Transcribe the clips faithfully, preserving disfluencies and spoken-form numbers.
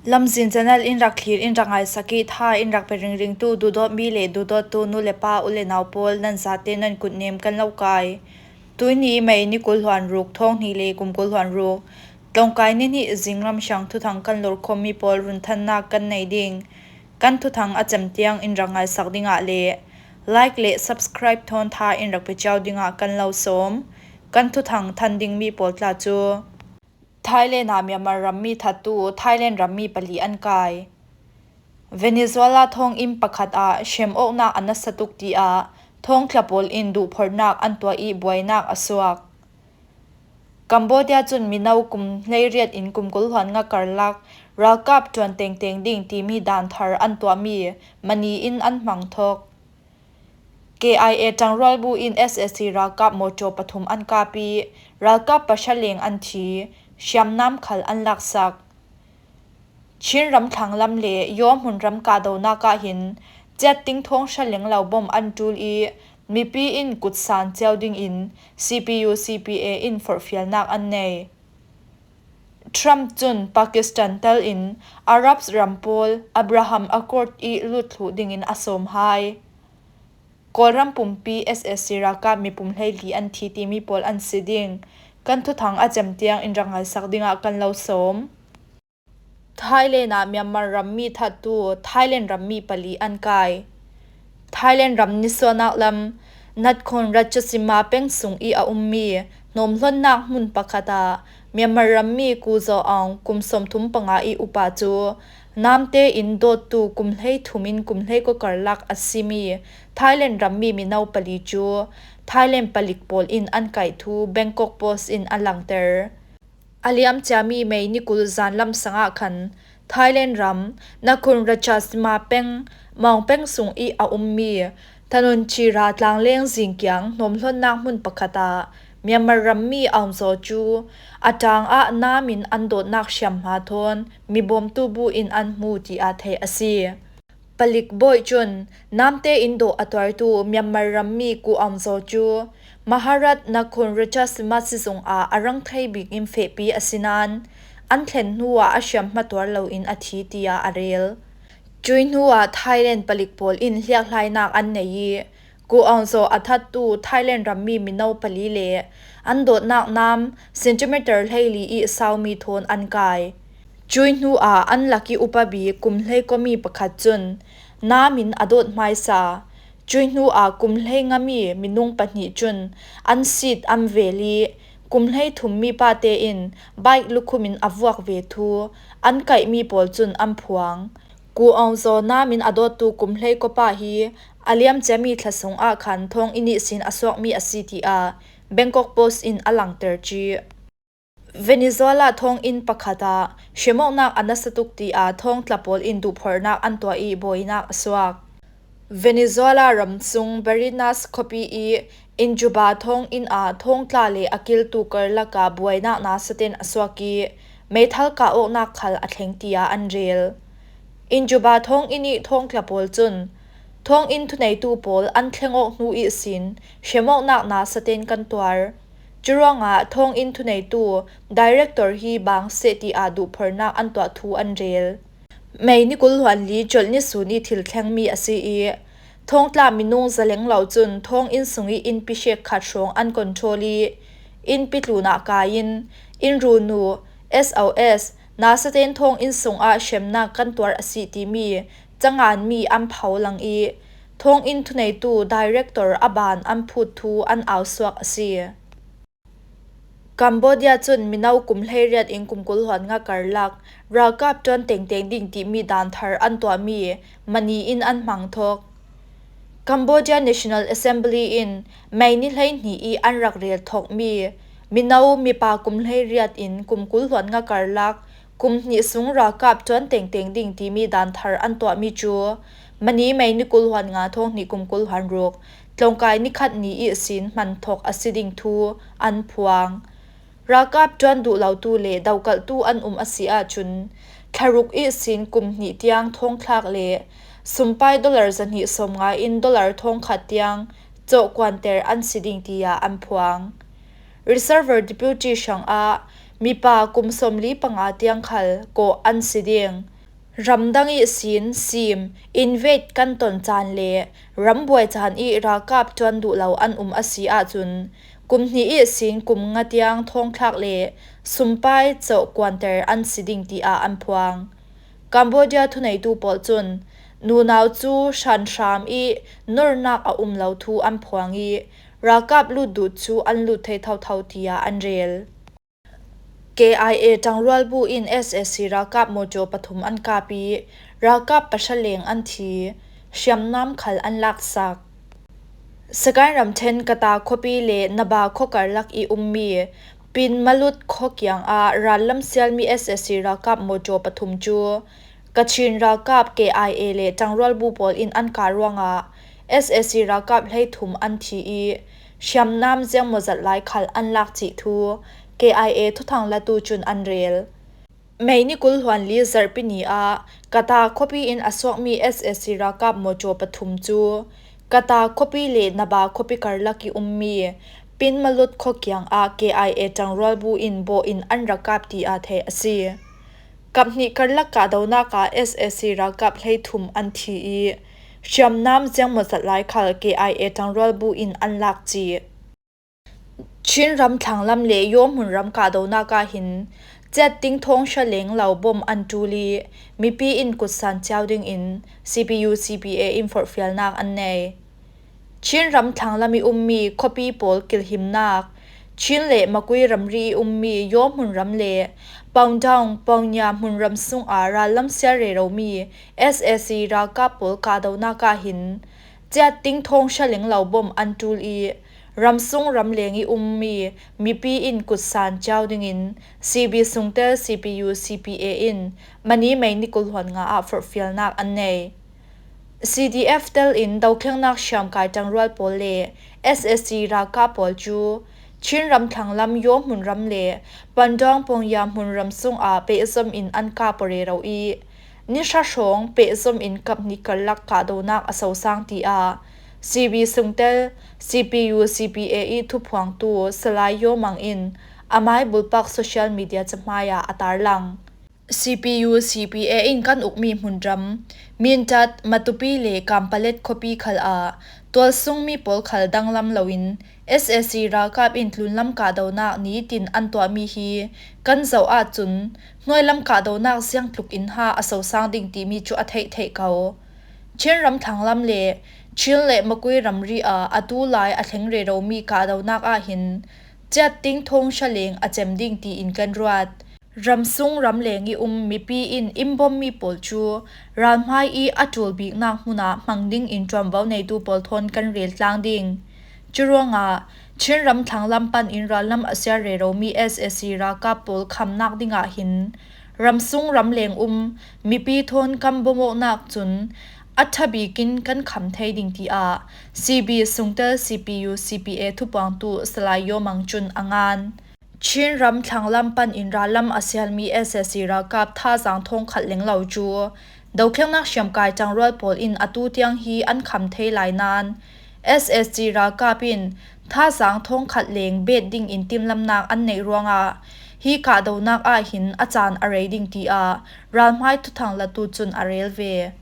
Lamzin channel in rak thlir, in rak ngaisak i tha in rak pe ringringtu duhdawtmi le duhdawttu nu le pa, u le nau pawl, nan zate nan kutnem kan lo kai. Tuini May ni kul hluan ruk, thawng hnih le kum kul hluan ruk, tlawngkai ni hnih zinglam hriang thuthang kan lorkhawmmi pawl runthannak kan nei ding. Kan thuthang a cem tiang in rak ngaisak dingah le like le subscribe thawn tha in rak pe ciau dingah kan lo sawm. Kan thuthang than dingmi pawl tla cu Thailand ah Myanmar rammi thattu Thailand rammi pali an kai. Venezuela thawnginn pakhat ah hremawknak a nasa tuk tiah thawngtla pawl in duhphorhnak an tuah i buainak a suak. Cambodia cun mino kum hleiriat in kum kul hluan nga karlak ralkap ṭuan tengteng ding timi dan thar an tuahmi mani in an hmang thawk. K I A ṭangrual bu in S A C ralkap mawṭaw pathum an kap i ralkap pahra leng an thi, hriamnam khal an laksak. Chin ramthlang lam le Yaw hmunram kahdohnak ah hin ciatting thawng hra lenglo bom an ṭul i mipi in kutsan cio dingin C P U C P A in forhfialnak an nei. Trump cun Pakistan tel in Arab ram pawl Abraham Accord i lut thluh dingin a sawm hai. Kawlram pumpi S A C ralkap mipum hleili an thi timi pawl an si ding. Kan thuthang a cem tiang in rak ngaisak dingah kan lo sawm. Thailand ah Myanmar rammi thattu Thailand rammi pali an kai. Thailand ram nisuahnak lam Nakhon Ratchasima peng sung i a ummi hnawmhlawnnak hmun pakhat ah Myanmar rammi Kyaw Zaw Aung kum sawmthum panga i upa cu namte in dawttu kum hleithum in kum hleikua karlak a simi Thailand rammi mino pali cu Thailand palik pawl in an kaih thu Bangkok Post in a langter. A liam ciami May ni kul zanlam sangah khan Thailand ram Nakhon Ratchasima peng Maung peng sung i a ummi Thanonchira tlangleng zingkiang hnawmhlawnnak hmun pakhat ah Myanmar rammi Aung Zaw cu a ṭang ah nam in an dawtnak hriamhma thawn mibawmtu bu in an hmu tiah theih a si. Palik bawi cun namte in dawh a tuartu Myanmar rammi Kyaw Aung Zaw cu Maharat Nakhon Ratchasima sizung ah a rang thei bik in fehpi a si nain an thlen hnuah a hriamhma tuar loin a thi tiah a rel. Cui hnuah Thailand palik pawl in hliakhlainak an nei i Kyaw Aung Zaw a thattu Thailand rammi mino pali le an dawtnak nam centimeter hleili i saumi thawn an kai. Cui hnuah an lak i upa bik kum hleikuami pakhat cun nam in a dawt hmaisa. Cui hnuah kum hlei ngami minung pahnih cun an sit an vel i kum hleithum mi pate in bike lukhum in a vuak ve thu an kaihmi pawl cun an phuang. Kyaw Aung Zaw nam in a dawttu kum hleikua pa hi a liam ciami thla sungah khan thawnginn ihsin a suakmi a si tiah Bangkok Post in a langter cih. Venezuela thawnginn pakhat ah hremawknak a nasa tuk tiah thawngtla pawl in duhphorhnak an tuah i buainak a suak. Venezuela ram sung Barinas khuapi i Injuba thawnginn ah thawngtla le a kiltu karlak ah buainak nasa ten a suak i meithal kah awknak khal a thleng tiah an rel. Injuba thawnginn i thawngtla pawl cun thawnginn thuneitu pawl an thleng awk hnu ihsin hremawknak nasa ten kan tuar. Curuangah thawnginn thuneitu director hi bang seh tiah duhphorhnak an tuah thu an rel. May ni kul hluan li colh ni sun i thil thlengmi a si i thawngtla minung zaleng lo cun thawnginn sung i innpi hrekkhat hrawng an control i innpi tlunah kai in inn runu S O S nasa ten thawnginn sungah hremnak kan tuar a si timi canganmi an pho lang i thawnginn thuneitu director a ban an phut thu an ausuak a si. Cambodia cun mino kum hleiriat in kum kul hluan nga karlak ralkap ṭuan tengteng ding timi dan thar an tuahmi mani in an hmang thawk. Cambodia National Assembly in May ni hleihnih i an rak rel thawkmi mino mipa kum hleiriat in kum kul hluan nga karlak kum hnih sung ralkap ṭuan tengteng ding timi dan thar an tuahmi cu mani May ni kul hluan nga thawng hnih kum kul hluan ruk tlawngkai ni khat ni ihsin hman thawk a si ding thu an phuang. Ralkap ṭuan duh lotu le dokalhtu an um a si ahcun thlaruk ihsin kum hnih tiang thawngthlak le sumpai dollar zahnih sawmnga in dollar thawngkhat tiang cawhkuanter an si ding tiah an phuang. Reserve Deputy hrangah mipa kum sawmli panga tiang khal kawh an si ding. Ramdang ihsin sim, invade kan ton caan le rambuai caan ih ralkap ṭuan duh lo an um a si ahcun, kum hnih ihsin kum nga tiang thawngthlak le sumpai cawh kuanter an si ding tiah an phuang. Cambodia thuneitu pawl cun nunau cu hranhram ih nornak a um lo thu an phuang ih, ralkap lut duh cu an lut thei thotho tiah an rel. K I A ṭangrual bu in S A C ralkap mawṭaw pathum an kap ih, ralkap pahra leng an thi, hriamnam khal an laksak. Sagaing ramṭhen Kata khuapi le Naba khua karlak ih ummi Pinmalut khua kiangah rallam sialmi S A C ralkap mawṭaw pathum cu Kachin ralkap K I A le ṭangrualbu pawl in an kah ruangah S A C ralkap hleithum an thi ih hriamnam ziangmawzat lai khal an lak cih thu K I A thuthang latu cun an rel. Mei ni kul hluan li zarhpi ni ah Kata khuapi in a suakmi S A C ralkap mawṭaw pathum cu Kata khuapi le Naba khuapi karlak ih ummi Pinmalut khua kiangah K I A ṭangrualbu in bawh in an rak kap tiah theih a si. Kap hnih karlak kahdonak ah S A C ralkap hleithum an thi ih hriamnam ziangmawzat lai khal K I A ṭangrualbu in an lak cih. Chin ram thlanglam le Yaw hmunram kahdonak ah hin ciatting thawng hra leng lo bom an ṭul ih mipi in kutsan cio dingin C P U C P A in forhfialnak an nei. Chin ram thlanglam ih ummi khuapi pawl kilhimnak, Chin le Makui ramri ih ummi Yaw hmunram le Paungdaung, Paungya hmunram sungah rallam sial reromi S A C ralkap pawl kahdonak ah hin ciatting thawng hra leng lo bom an ṭul ih ramsung ramleng ih ummi mipi in kutsan cio dingin C B sungtel C P U C P A in mani Mei ni kul hluan nga ah forhfialnak an nei. C D F tel in dothlengnak hriamkai ṭangrual pawl le S A C ralkap pawl cu Chin ram thlanglam Yaw hmunram le Paungdaung Paungya hmunram sungah pehzom in an kap aw rero ih ni hra hrawng pehzom in kap hnih karlak kahdonak a sosang tiah C B sungtel C P U C P A ih thuphuangtu Salai Yaw Mang in amai bulpak social media cahmai ah a tarlang. C P U C P A in kan ukmi hmunram Mindat, Matupi le Kampalet khuapi khal ah tualsungmi pawl khal danglam loin S A C ralkap in tlunlam kahdonak nitin an tuahmi hi kan zoh ahcun hnuailam kahdonak ziangtluk in ha a sosang ding timi cu a theih theih ko. Chin ram thlanglam le Chin le Makui ramri ah atu lai a thleng reromi kahdonak ah hin ciatting thawng hra leng a cem ding tiin kan ruat. Ramsung ramleng ih um mipi in in bommi pawl cu ralhmai ih a ṭul biknak hmun ah hmang dingin ṭuanvo neitu pawl thawn kan rel tlang ding. Curuangah Chin ram thlanglam pan in rallam a sial reromi S A C ralkap pawl khamnak dingah hin ramsung ramleng um mipi thawn kan bawmawknak cun a ṭha bikin kan kham thei ding tiah C B sungtel C P U C P A thupuangtu Salai Yaw Mang cun a ngan. Chin ram thlanglam pan in rallam a sialmi S A C ralkap thazaang thawngkhat leng lo cu dothlengnak hriamkai ṭangrual pawl in atu tiang hi an kham thei lai nain S A C ralkap in thazaang thawngkhat leng bet dingin timlamnak an neih ruangah hi kahdonak ah hin a caan a rei ding tiah ralhmai thuthang latu cun a rel ve.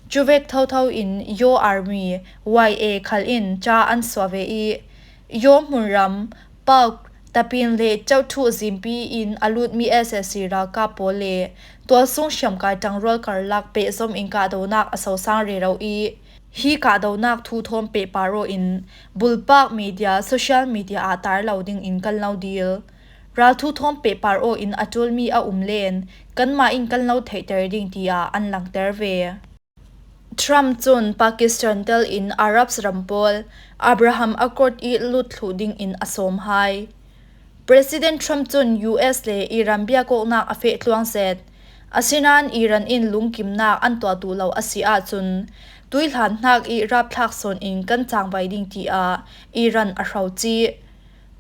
Cuvek thotho in Yaw Army, Y A, khal in ca an suah ve ih, Yaw hmunram, Pauk, Tapin le Cauhthuh zimpi in a lutmi S A C ralkap pawl le tualsung hriamkai ṭangrual karlak pehzom in kahdonak a sosang rero ih, hi kahdonak thu thawn pehpar aw in bulpak media, social media ah tar lo dingin kan lo dil. Ralthu thawn pehpar aw in a ṭulmi a um len kanmah in kan lo theihter ding tiah an langter ve. Trump cun Pakistan tel in Arabs ram pawl Abraham Accord ih lut thluh dingin a sawm hai. President Trump cun U S le Iran biakawknak a feh tluang zet. Asinain Iran in lungkimnak an tuah duh lo a si ahcun tuihlan hnak ih rapthlak sawn in kan cangvai ding tiah Iran a hro cih.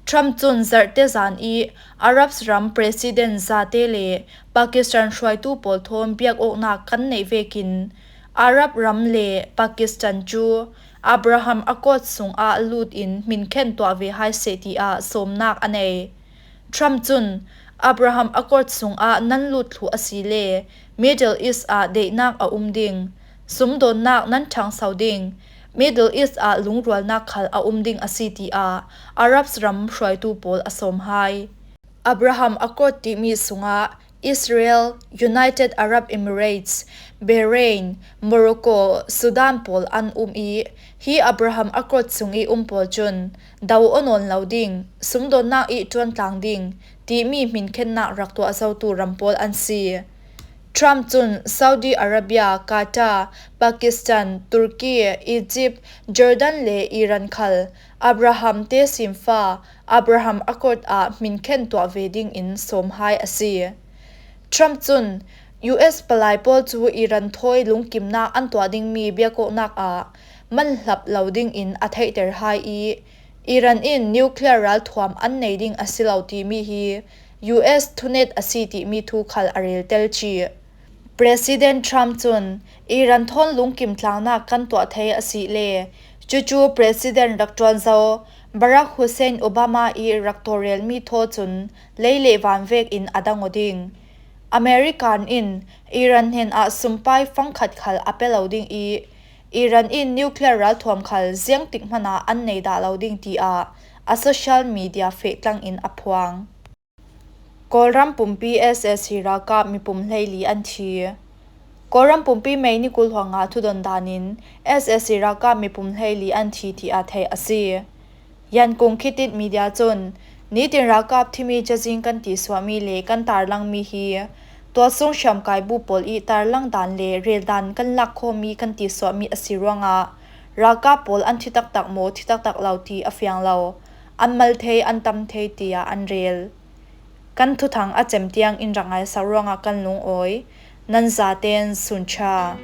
Trump cun zarhte zan ih Arabs ram president zate le Pakistan hruaitu pawl thawn biakawknak kan neih vekin Arab ram le Pakistan cu Abraham Accord sungah lut in hminkhen tuah ve hai seh tiah sawmnak a nei. Trump cun Abraham Accord sungah nan lut thluh a si le Middle East ah deihnak a um ding, sumdawnnak nan ṭhangso ding, Middle East ah lungrualnak khal a um ding a si, tiah Arabs ram hruaitu pawl a sawm hai. Abraham Accord timi sungah Israel, United Arab Emirates, Bahrain, Morocco, Sudan pawl an um i, hi Abraham Accord sung i um pawl cun do aw nawn lo ding, sumdawnnak i ṭuantlang ding timi hminkhennak rak tuah zotu ram pawl an si. Trump cun Saudi Arabia, Qatar, Pakistan, Turkey, Egypt, Jordan le Iran khal Abraham te simfa Abraham Accord ah hminkhen tuah ve dingin sawm hai a si. Trump cun U S palai pawl cu Iran thawi lungkimnak an tuah dingmi biakawknak ah man hlap lo dingin a theihter hai i, Iran in nuclear ralthuam an nei ding a si lo timi hi U S thunet a si timi thu khal a rel tel cih. President Trump cun Iran thawn lungkim tlangnak kan tuah thei a si le cucu President rak ṭuan zo Barack Hussein Obama i rak tawlrelmi thaw cun lei le van vekin a dang aw ding. American in Iran hnenah sumpai fangkhat khal a pe lo ding i, Iran in nuclear ralthuam khal ziangtik hmanah an nei dah lo ding, tiah a social media feh tlangin a phuang. Kawlram pumpi S S C ralkap mipum hleili an thi. Kawlram pumpi May ni kul hluanga thudon danin S S C ralkap mipum hleili an thi, tiah theih a si. Yankung Khitit Media cun nitin ralkap thimi cazin kan tisuahmi le kan tarlangmi hi tualsung hriamkai bu pawl i tarlang dan le rel dan kan lakkhawmmi kan tisuahmi a si ruangah ralkap pawl an thi taktak maw, thi taktak lo ti a fiang lo, an mal thei, an tam thei, tiah an rel. Kan thuthang a cem tiang in rak ngaihsak ruangah kan lungawi. Nan zaten sunṭha.